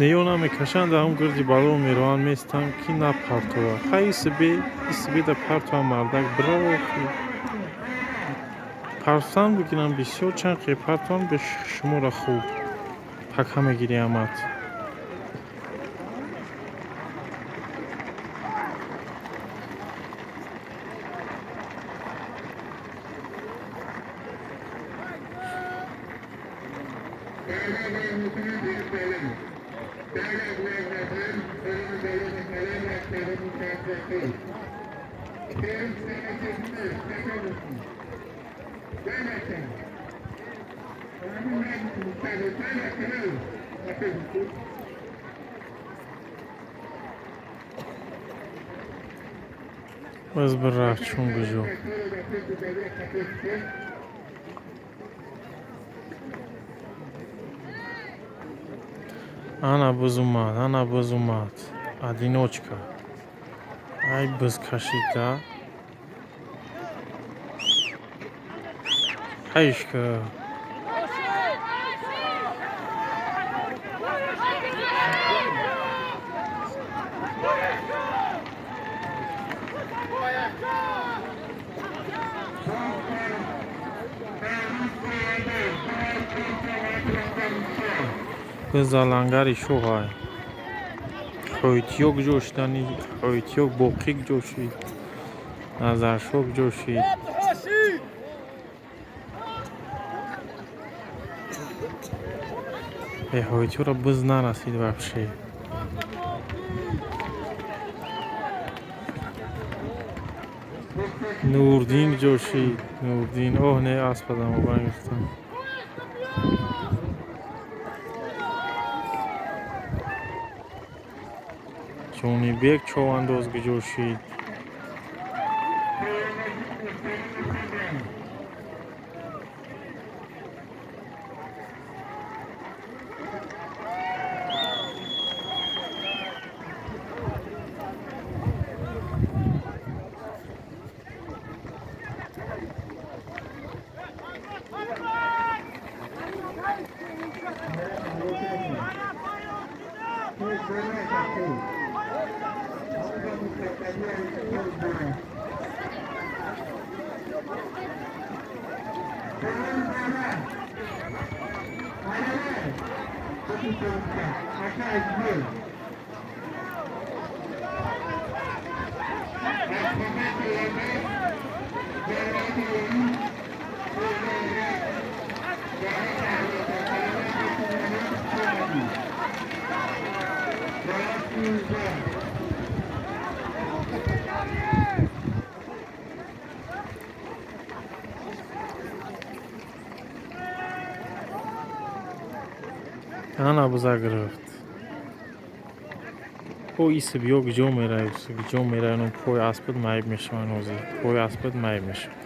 Неё намекашанд, ҳам гирди бало мероҳанд, местанд, ки напартова. Хай, исбе исбеда партова, мардак бирохи партан бигирам, бисёр чанд қе партон бе шуморо хуб пака мегири амад. Боз бирафт чун гуҷо. Ана буз омад, ана буз омад. Одиночка. Ай, буз кашида. Ҳайшка. Залангари шоҳай. Ҳоитиё куҷо шудани? Ҳоитиё боқӣ куҷо шид? Назаршо куҷо шид? Э, ҳоитиёро буз нарасид вообще. Нурдин куҷо шид? Нурдин. Оҳ, не, аспадам гирифтам. Ҷонибек човандоз куҷо шид? Ана буза гирифт. О, исбиё куҷо меравӣ? Куҷо меравӣ? Пой аспат маиб мешаванд ҳозир. Пой аспат маиб мешавад.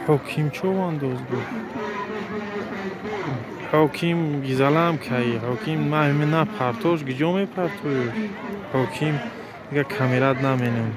Ҳоким човандоз буд. Ҳоким гизалам каи. Ҳоким маҳми на партош, куҷо мепартоюш? Ҳоким дига камерат наменем.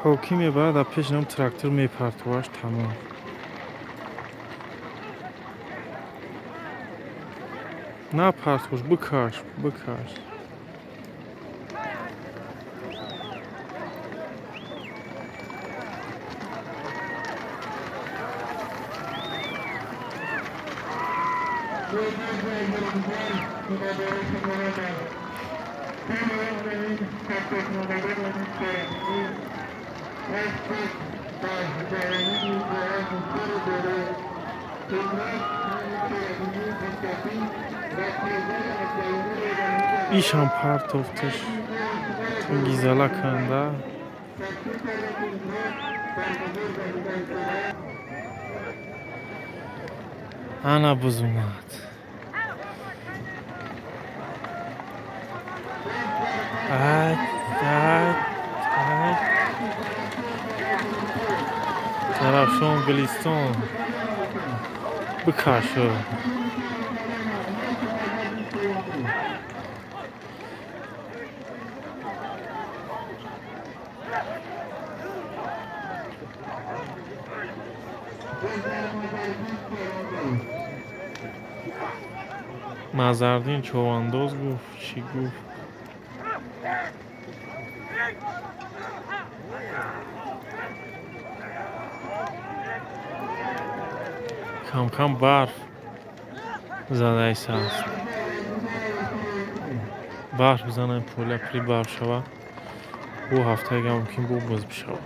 Ҳоким мебарад, дар пеши нам трактор мепартоваш, тамом. Напартош, бикаш, бикаш. Ишам партофташ гизала канда. Ана бузумад. Ай, ай, ай. Зарафшон Гулистон. Бикашо. Мазардин човандоз гуфт, чӣ гуфт? Кам-кам барф задаист аст. Барф бизанем, поля пури барф шавад. Бу ҳафтаига мумкин бу боз бишавад.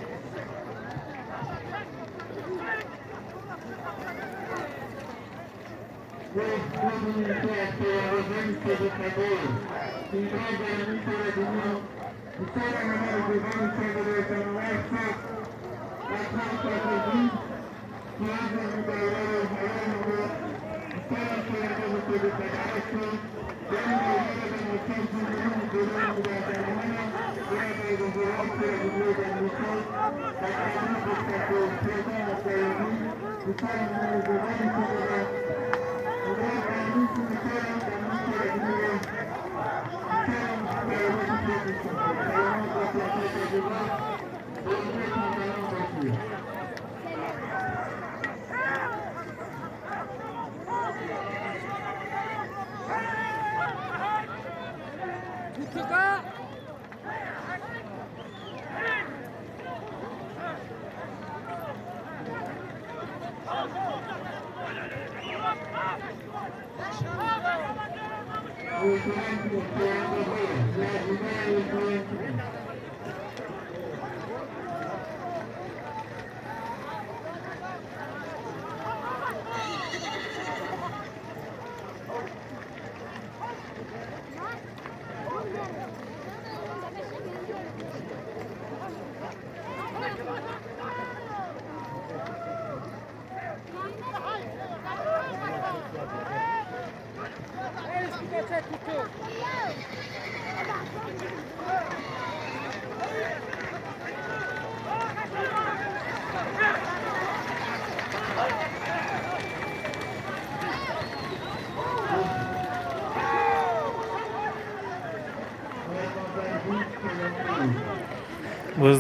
Боз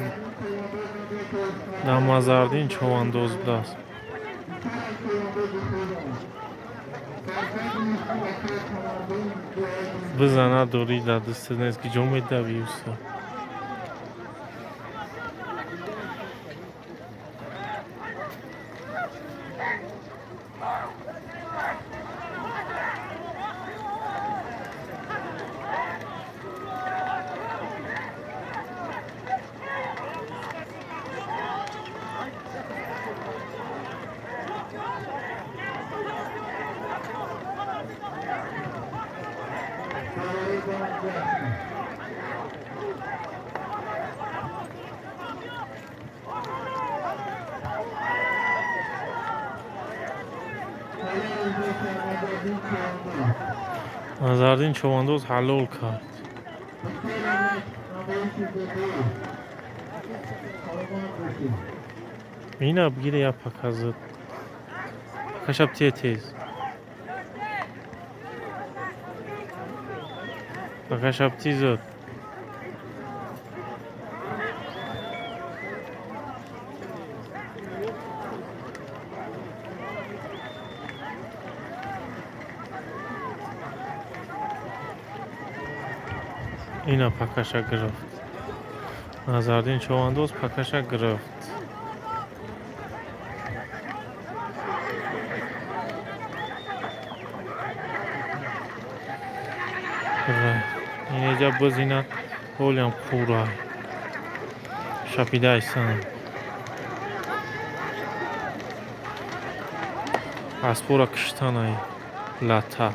дар Мазардин човандоз будааст. Бизана дорӣ дар дастат нест, ки ҷо медавӣ усто. Мазардин човандоз ҳалол кард. Ина бигире я показат. Кашаб те тез. Кашаб тизот. Ина пакаша гирифт. Назардин Човандоз пакаша гирифт. Инеҷа боз ина ҳолиам қура шапидаистанд. Аспора киштанай лата.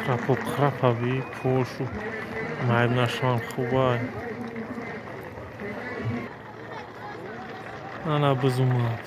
Храпо храпави пошу майб нашаванд хубай. Ана биз омад.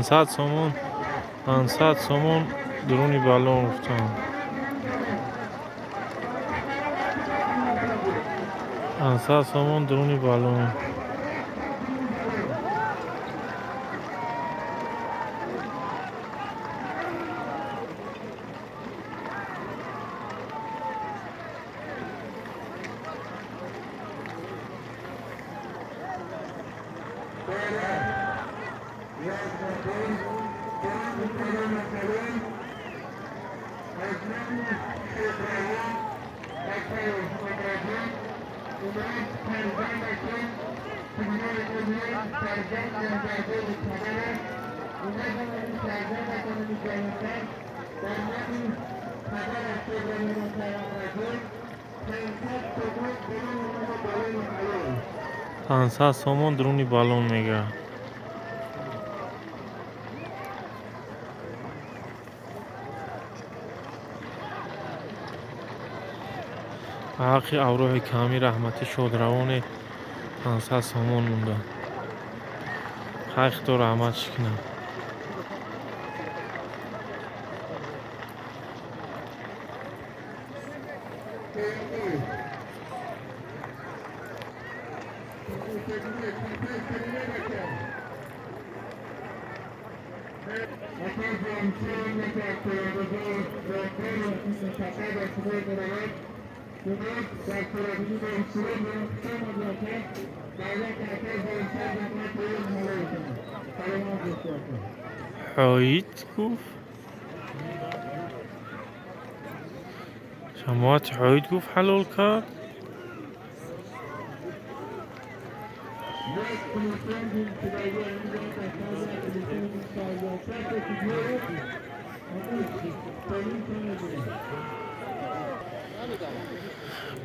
Сад сомон, 500 сомон дуруни баллон гуфтам. 500 сомон дуруни баллон. Пансад сомон дуруни баллон мега. Ҳаққи авроҳи ками раҳмати шодравоне 500 сомон монда. Хай худо раҳматш кунад. Ҳоид гуфт. Ҷамоати ҳоид гуфт ҳалол кард.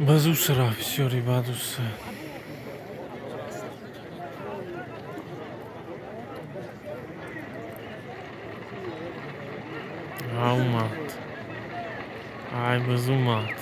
Базус рафт бисёри бадус. Омад. Ай биз омад.